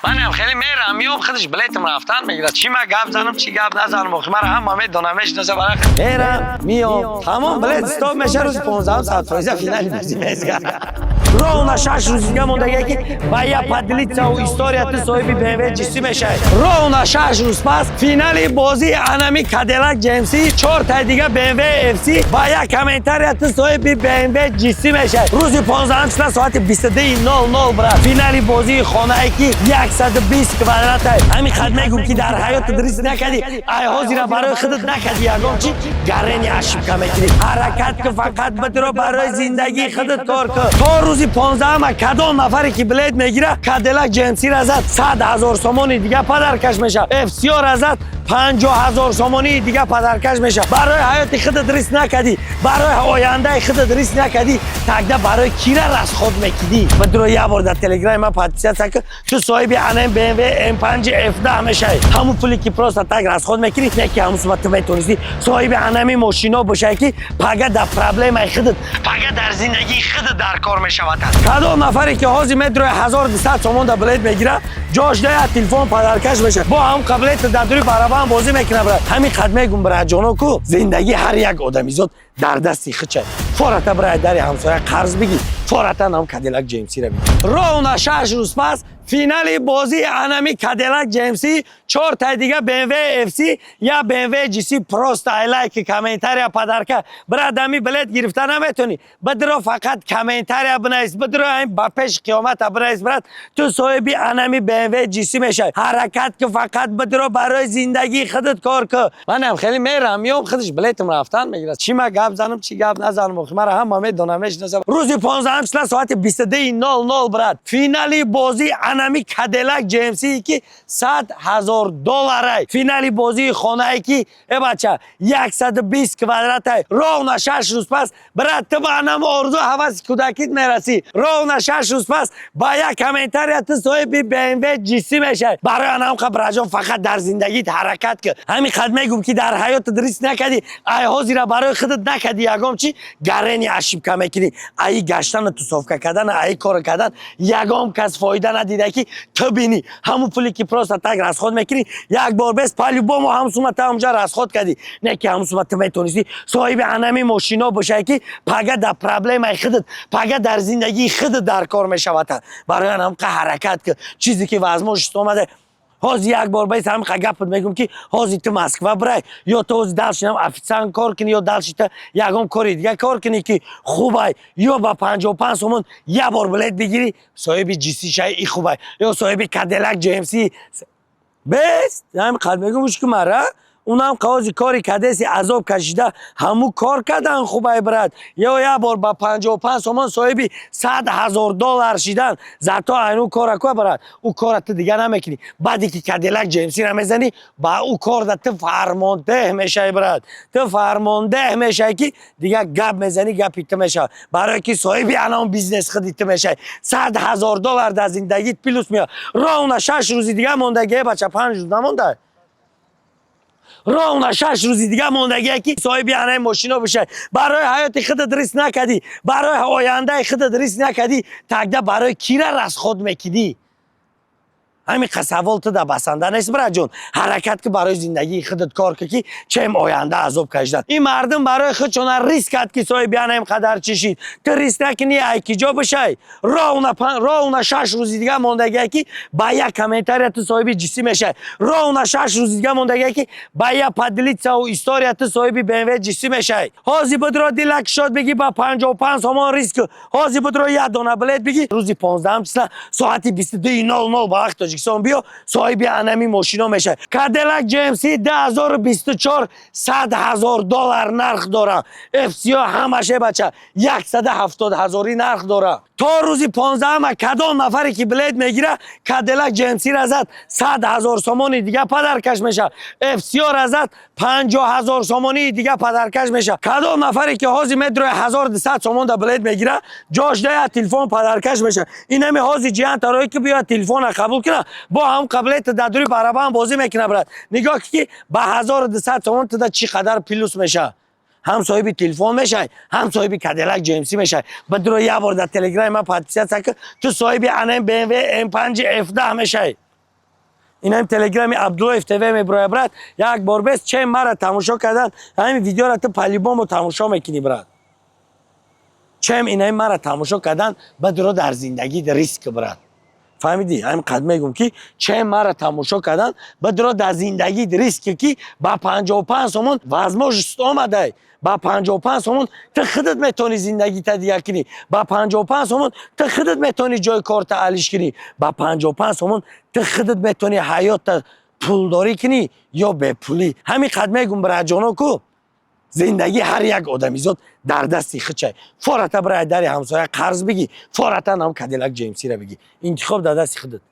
Манам хеле мерам, миём, худаш билетам рафтан мегирад. Чӣ ма гап занам, чӣ гап назанам, охи мара ҳама медонам, мешинаса. Бара мерам, миём, тамом, билет стоп меша. Рӯзи 15-ум 100% финали бозӣ мезга. Ровно 6 рӯз дига мондагие, ки ба я поделиться у история ту соҳиби BMW GC мешавед. Ровно 6 рӯз пас финали бозии анами Кадиллак GMC, чортай дига BMW FC, ба як комментария ту соҳиби BMW GC мешавед. Рӯзи 15 числа соати 22:00, брат, финали бозии хонае, ки 120 квадрата. Ҳамин қад мегум, ки дар ҳаётат риск накардӣ, ай ҳозира барои худат накардӣ ягон чи, гарени ошибка мекунӣ. Ҳаракат ку, фақат бидро, барои зиндагии худат кор ку. То рӯзи 15-ама кадом нафаре ки билет мегира, Кадиллак GMC ра зад, 100 000 сомони дига подаркаш мешавад. FC ра зад, 50 000 сомонии дига подаркаш мешавад. Барои ҳаёти худат риск накардӣ, барои ояндаи худат риск накардӣ, тогда барои кира расход мекидӣ? Бидро, як бор дар Телеграми ман подписаться ку, ту соҳиби анам BMW M5 F10 мешавӣ. Ҳамун пуле ки просто так расход мекунӣ, не ки ҳамун сума ту метонистӣ соҳиби анами мошино бошай, ки пага дар проблемаи худат, пага дар зиндагии худат дар кор мешавад. Кадом нафаре ки ҳозир метрои 1200 сомон да билет мегира, ҷош да як телефон подаркаш мешавад. Бо ҳамун қабилет дар дури барабан бозӣ мекунад, брат. Ҳамин қад мегум, браҷоно, ку зиндагӣ ҳар як одамизод дар дасти хича. Фората бирай, дари ҳамсоя қарз бигир, форатан ҳам Кадиллак GMC ра бигир. Ровно 6 рӯз пас финали бозии анами Кадиллак GMC, чортай дига BMW FC, я BMW GC. Просто ай лайки, комментария подарка. Брат, ами билет гирифта наметонӣ, бидро, фақат комментария бинавис, бидро, ами ба пеши қиёмата бинавис, брат, ту соҳиби анами BMW GC мешавӣ. Ҳаракат ку, фақат бидро, барои зиндагии худат кор ку. Манам хеле мерам, миём, худаш билетам рафтан мегирад. Чӣ ма гап занам, чӣ гап назанам, охи мара ҳама медонам, мешинасам. Рӯзи 15 числа соати 22:00, брат, финали бозии анами Кадиллак GMC, ки 100 000 долларай, финали бозии хонае, ки э бача, 120 квадратай. Ровно 6 рӯз пас, брат, ту ба анам орзу ҳаваси кӯдакит мерасӣ. Ровно 6 рӯз пас ба як комментария ту соҳиби BMW GC мешавӣ. Барои анам қа, браҷон, фақат дар зиндагит ҳаракат ку. Ҳамин қад мегум, ки дар ҳаётат риск накардӣ, ай ҳозира барои худат накардӣ ягон чи, гарени ошибка мекунӣ. Аи гаштану тусовка кардан, аи кор кардан ягон кас фоида надида, ки ту бинӣ. Ҳамун пуле ки просто так расход мекунӣ, як бор бес, по-любому ҳамун сума ту ҳамунҷа расход кардӣ, не ки ҳамун сума ту метонистӣ соҳиби анами мошино бошай, ки пага дар проблемаи худат, пага дар зиндагии худат дар кор мешавад. Барои анам қа ҳаракат ку. Чизе ки возможность омада ҳозир, як бор бес, ҳамин қа гапат мегӯм, ки ҳозир ту Москва бирай, ё ту ҳозир дальше нам официант кор кунӣ, ё дальше ту ягон кори дига кор кунӣ, ки хубай, ё ба 55 сомон як бор билет бигирӣ, соҳиби GC шай, и хубай, ё соҳиби Кадиллак GMC бест. Ҳамин қад мегӯм, ки мара унам қози кори кадеси азоб кашида, ҳаму кор кардан хубай, брат, ё як бор ба 55 сомон соҳиби 100 000 доллар шидан. Зато айну кора ку, брат, ӯ кора ту дига намекунӣ. Баъде ки Кадиллак GMC ра мезанӣ, ба ӯ корда ту фармондеҳ мешавӣ, брат, ту фармондеҳ мешавӣ, ки дига гап мезанӣ, гапи ту мешавад, барое ки соҳиби анон бизнес худи ту мешавӣ. 100 000 доллар дар зиндагит плюс меояд. Ровно 6 рӯзи дига мондагие, бача, 5 рӯз намонда. Ровно 6 рӯзи дига мондагие, ки соҳиби анаи мошино бишавӣ. Барои ҳаёти худат риск накардӣ, барои ояндаи худат риск накардӣ, тогда барои кира расход мекунӣ? Ҳамин қа савол ту да басанда нест, браҷон. Ҳаракат ки, барои зиндагии худат кор ки, ки чем оянда азоб кашидан. Ин мардум барои худшона риск кард, ки соҳиби анаим қадар чӣ шид. Ту риск накунӣ, ай ки ҷо бишай? Ровно 6 рӯзи дига мондагие, ки ба як комментария ту соҳиби GC мешавӣ. Ровно 6 рӯзи дига мондагие, ки ба як поделиться у история ту соҳиби BMW GC мешавӣ. Ҳозир будро, дилак шод бигӣ, ба 55 сомон риск. Ҳозир будро, як дона билет бигӣ. Рӯзи 15 числа соати 22:00 ба вақти Тоҷикистон биё, соҳиби анами мошино мешавад. Кадиллак GMC 2024 100 000 доллар нарх дора. FC ҳамаше, бача, 170 ҳазорӣ нарх дора. То рӯзи 15-ама кадом нафаре ки билет мегира, Кадиллак GMC ра зад, 100 000 сомони дига подаркаш мешавад. FC ра зад, 50 000 сомонии дига подаркаш мешавад. Кадом нафаре ки ҳозир метрои 1200 сомон да билет мегира, ҷош да як телефон подаркаш мешавад. Инами ҳозир ҷиҳан ки биёяд, телефона қабул кунад, бо ҳам қабилета дар дури барабан бозӣ мекунад. Брат, нигоҳ ки ба 1200 сомон туда чӣ қадар плюс мешавад. Ҳам соҳиби телефон мешавӣ, ҳам соҳиби Кадиллак GMC мешавӣ. Бидро, як бор дар Телеграми ман подписаться ку, ту соҳиби анам BMW M5 F10 мешавӣ. Инам телеграми Абдуллоев ТВ меброя, брат. Як бор бес, чем мара тамошо кардан, ҳамин видеора ту по-любому тамошо мекунӣ, брат. Чем инаи мара тамошо кардан, бадро дар зиндагӣ риск, брат. Фаҳмидӣ? Ҳамин қад мегӯм, ки чем мара тамошо кардан, бадро дар зиндагӣ риск, ки ба 55 сомон возможность омадай. Ба 55 сомон ту худат метавонӣ зиндагита дигар кунӣ. Ба 55 сомон ту худат метавонӣ ҷои корта алиш кунӣ. Ба 55 сомон ту худат метавонӣ ҳаётта пулдорӣ кунӣ ё бепулӣ. Ҳамин қад мегӯм, бираҷоно, ку зиндагӣ ҳар як одамизод дар дасти худчай. Фората бирай, дари ҳамсоя қарз бигӣ, фората нам Кадилак Джеймсира бигӣ, интихоб дар дасти худат.